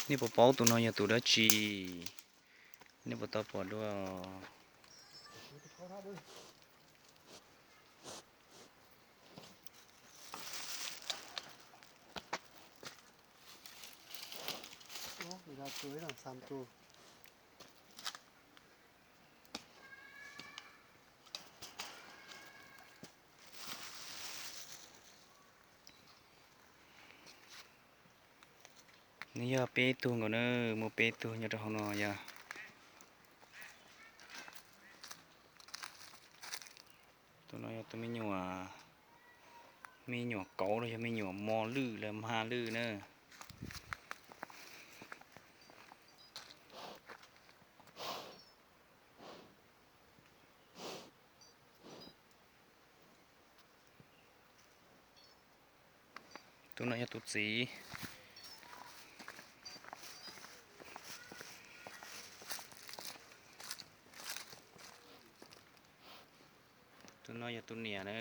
Nej puas paub tus no yog tus dab tsi? Nej puas tau pom dua? Nws yog peb tug nkaus na, muaj peb tug nyob rau hauv no yog. Tus no yog tus me nyuam, me nyuam kauv los yog me nyuam mo lwj los ma lwj na. Tus no yog tus txiv. Tus no yog tus niam na.